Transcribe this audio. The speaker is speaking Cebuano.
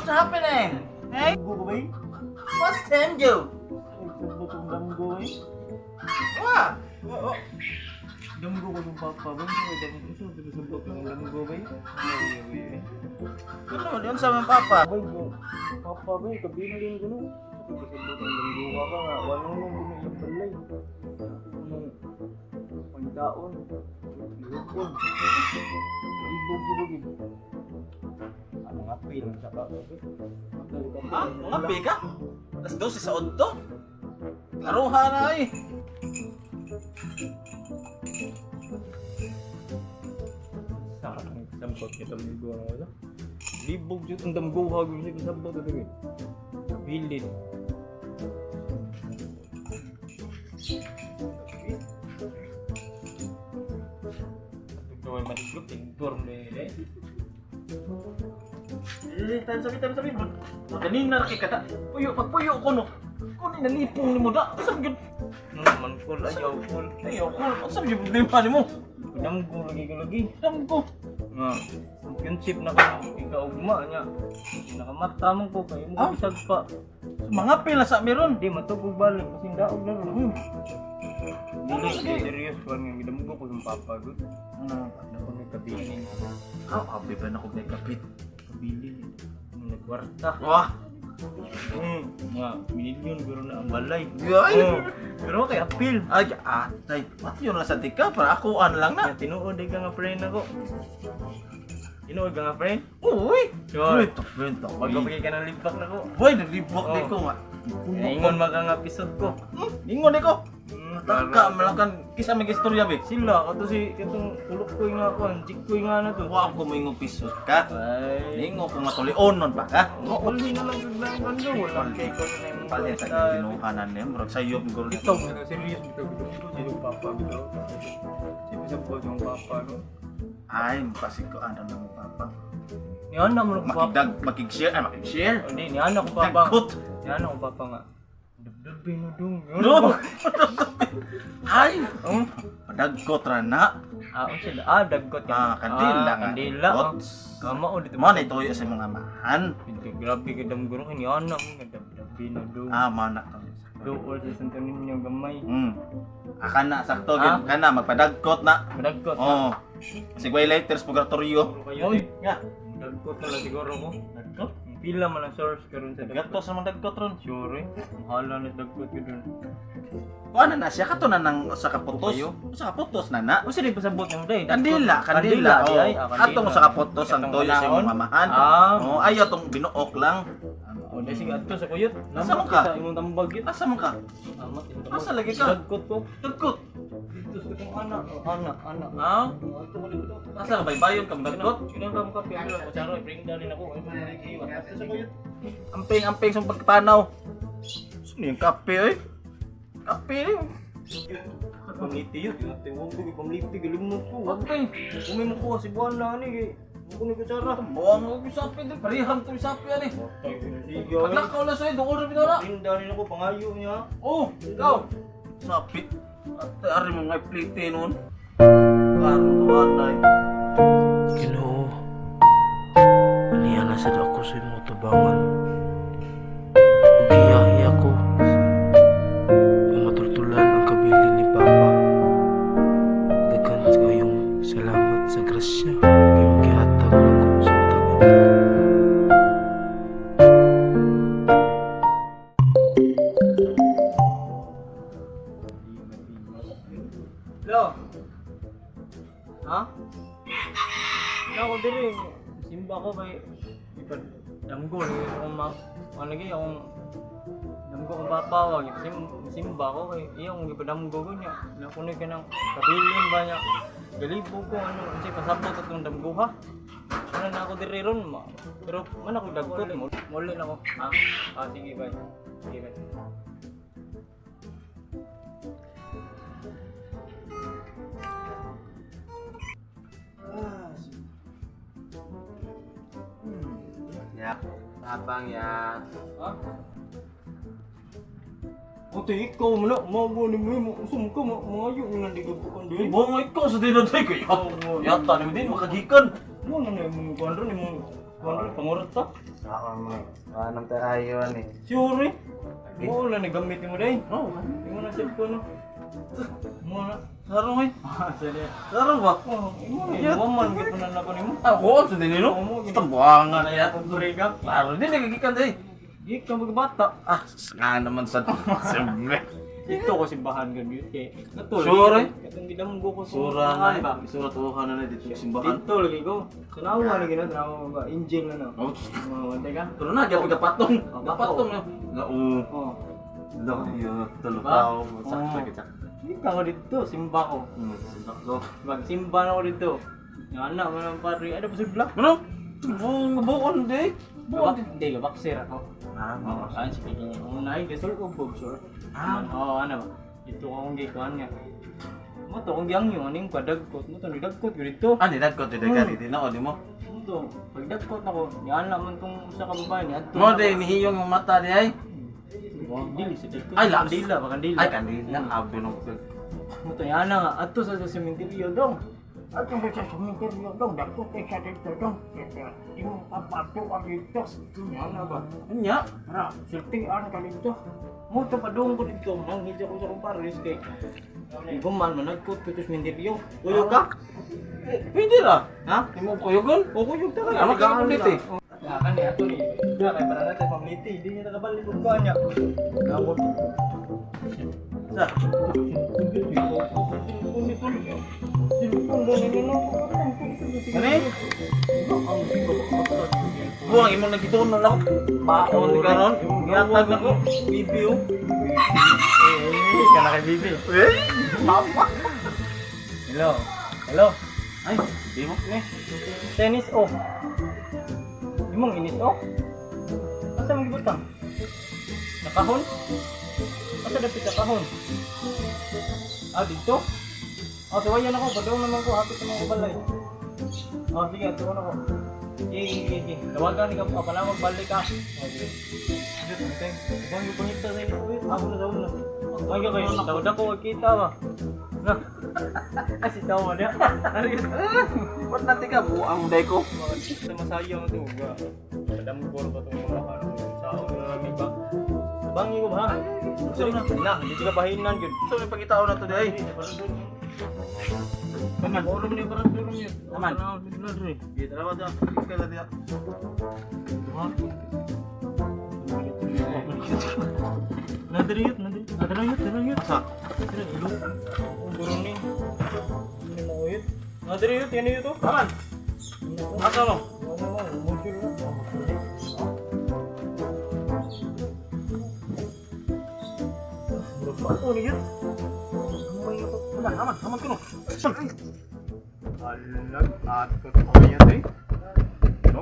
What's happening? Hey? Damgo ko ba eh? What's time you? Ay, sabot ang damgo eh. Wah! Oh. Damgo ko ng papa ba? Ay, damgo ko. Sabi sabot ang damgo ba eh? Ay, ay, ay. Ano yun sa mga papa? Bay, go. Papa ba eh? Kabilin ko no. Sabi sabot ang damgo ka ka nga. Wala nang gulo yung balay. Anong pagkaon? Lukon. Ibog, ibog, ibog. Ano nga pil sa ka? Ha? Mga pika? Alas 12 sa Odto? Klaruha na eh. Sarang sampot kita damgo na wala. Libog jud ang damgo ha gyud siya sabot ito eh. Kabilin. Ito ay maligot indoor mo eh. Eh, time sabi, time sabi. Maganin na rin kata. Puyo, pagpuyo ko no. Kunin na lipong ni mo da. Saan yun? Ano naman kol ayaw kol. Ayaw ko. Saan yung problema ni mo? Damgo lagi ko lagi. Damgo. Nga championship na ko ikaugma niya. Nakamata man ko kayo mo Ah? bisag pa. Mga pila sa meron. Di matugog balik kasi daog na ron. Dili Ano, sige. serious pa nga gidamgo ko yung papa ko. Ano? Ako may kabilin. Ah, abi ba na ko may kapit? Kabilin. Ano nagkwarta. Wah! Mga milyon pero na ang balay. Ay! Oh, pero kay appeal. Ay, atay. Ba't yun lang sa tika? Para ako an lang na. Nga tinuod ay ka nga friend ako. Tinuod ka nga friend? Uy! Sure. Uy, friend, Bago pa kay ka ng libak na ko. Boy, naglibok di Oh. ko nga. Ingon man ka nga episode ko. Ingon di ko. Taka, malakan. Kisa may istorya be. Sila kato si katong kulok ko nga ko, jik ko nga na to. Wa ko moingon pisot ka. Ay. Ningo ko matulion nun pa ka. Uli na lang bigla yung kando. Wala kay ko na yung Palit sa ginuhanan niya. Murag sayop guro. Ito, serious bitaw bitaw. Ito si papa bitaw. Si bisa po yung papa no. Ay, mapasig ko ano na mo papa. Ni ana mo ko papa. Makigdag, makig-share, ay makig-share. Hindi, ni ana ko papa. Dagkot. Ni ana ko papa nga. Dubdub no dong. No. Ay, Oh. padagkot ra na. Ah, unsa da? Ah, dagkot ka. Ah, kandila nga. Kandila. Dagkot. Kama o dito. Mo na ituyo sa mga mahan. Ito, grabe ka damguro kay ni ana mo nga dubdub no dong. Ah, mo na. Duol sa Santo Niño gamay. Akan na sakto Ah? gid kana magpadagkot na. Madagkot. Oh. Sigway lighters purgatorio. Kayo, eh. Nga. Dagkot na lang siguro ko. Dagkot? Pila man ang source karon sa dagkot. Gatos naman dagkot ron. Sure eh. Mahala na dagkot yun dun. Kuan na na siya kato na nang sa kaputos. Kayo? Sa kaputos na na. O sila pasabot nimo day. Kandila, kandila. Kandila, di ay. Oh. Ah, kandila. Atong sa kaputos ang Katong toyo sa kanaon? imong mamahan. Ah. Oh, ayaw tong binuok lang. O di sige adto sa kuyot. Asa man ka? Sa imong tambag yun. Asa man ka? Amat imong tambag. Asa lagi ka? Dagkot ko. Dagkot. Dito sa itong ana. Oh, ana, ana. Ah, Oh, Adto ko dito. asa ka baybayon ka dagkot? Kinang ka mo kape. Ano ko charo, bring down din ako. Ano man iwan. Adto sa kuyot. Amping amping sa pagpanaw. Sino yung kape oy? Kape eh. Pamliti yun. Tingnan ko pamliti galimot ko. Kape. Umi mo ko si buwan na ani kay. Mo ni kutsara. Buwang ko yung sapi din. Pariham to yung sapi ani. Sige. Paglakaw lang sa'yo, doon na pinara. Bring down din ako pangayo niya. Oh, ikaw. Sapi. Ate, ari mo nga plite nun. Karon tuwan na eh. Ginoo, aniya na sad ako sa imong tabangan. Ug hiyahiya ko nga matultulan ang kabilin ni Papa. Daghan kayong salamat sa grasya nga imong gihatag nako sa matag adlaw. Lo. Ha? Lo, ako diri. Simba ko kay ipad damgo ni akong ma ano lagi akong damgo kong papa wa simba ko kay iya akong gipadamgo ko niya. Na kuno ka nang kabilin ba niya. Galibog ko ano unsay pasabot atong damgo ha. Ano na ako diri ron ma. Pero man ako dagkot mo. Muli na ako. Ah, ah sige bye. Sige bye. Ya, tabang ya. Ha? Ote, ikaw man na, mawa ni mo, usum ka, mangayo mo nang digabukan din. Buwang ikaw sa dinod ko. Yata, yata ni din makagikan. Mo na na imong kuan ron, imong Ano, pangurot ta? Ako mo. Anong tayo eh. Sure eh. Oo na, nagamit mo dahil. Oh, Imo na cellphone no. Mo na. Sarong eh. Ah, sali. Sarong ba? Oh, imo na. Waman gyud na nako nimo. Ah, ko sa dinino. Tambuangan na yat. Pagduriga. Klaro din nagigikan day. Di ka magbata. Ah, nga naman sa siyempre. Dito ko simbahan gyud yun kay. Natul. Sure, eh. Katong gidamgo ko sa Sura na simbahan ba. eh. Sura tuwa na na dito sa simbahan. Dito lagi ko. Tanawa lagi na tanawa ba angel na no. Oh, Mga teka. pero na gyapon kapatong. Oh, Kapatong na. Na oo. Oh. Lo, tulo Ba? tao. Sakto Oo. kita. Di ka ko dito simba ko. Simbak ko. Magsimba na ko dito. Nga anak mo ng padre. Ano pa sila? Ano? Buong buon di. Buon di. Hindi, boxer ako. Ah, Oo, saan si Kiki? Ang naay gasol ko boxer. Ah. Oo, ano ba? Dito akong gikuan nga. Mo to kung giyang yun, aning padagkot. Mo to nidagkot ko dito. Ah, nidagkot di ka di na di mo. Mo to, pagdagkot nako, niyan naman tong usa ka babae ni adto. Mo di nihiyong yung mata di ay. Dili sa dagkot. Ay, laps. Kandila ba kandila? Ay kandila abi nung. Mo to niyan nga adto sa sementeryo dong. At yung sa sementeryo dong, dagko kay sa dito dong. Imong papato ang dito. Niyan na ba? Nya. Ra, sultian ka dito. Mo to padung ko dito, nanghidya ko sa akong pares kay Iguman managkot ko sa sementeryo. Uyo ka? Eh, pwede ra. Ha? Imo kuyugon. O kuyog ta ka. Ano ka kulit eh? Ya kan ya ato ni. Ya kay para natin pamliti, hindi niya nakabalik og kuan niya. Kamot. Sa. Ano? Buang imong nagituon na ako. Baon ni karon. Gihatag nako. Bibi oh. Eh, kana kay Bibi. Eh, papa. Hello. Hello. Ay, di mo. Ne. Tennis oh. Imong inis oh. Asa mo gibutang? Nakahon? Asa dapit sa kahon? Ah, dito? Ah, sawayan ako. Padung naman ko. Hapit naman ko balay. Ah, sige. Tuon ako. Sige, sige, sige. Tawagan ni ka. Panawag balik ka. Ah, sige. Diyos, okay. Ibang yung pangita sa inyo. Uy, ako na, ako na. Ay, ka kayo. Tawad ako. Kita ba? Na. Ay, si tawa niya. Ano yun? Ba't natin ka buang day ko? Sa masayang ito, ga. Padamgor ba itong mga ano, sao na namin ba? Bangi ko ba? Sorry na, na, hindi ka bahinan yun. So may pagkitao na to day. Aman, ulo ni parang ulo niyo. Aman. Aman. Di tara ba dyan? Ikaw na diya. Nadariyot, nadariyot, nadariyot, nadariyot. Asa? Ilo. Ang burong ni. Ini mo uyot. Nadariyot, yan yun to. Aman. Asa mo? Ano mo, muncul na. Berapa ni yun? Aman, aman, aman kuno. Alag, at kaya eh. No?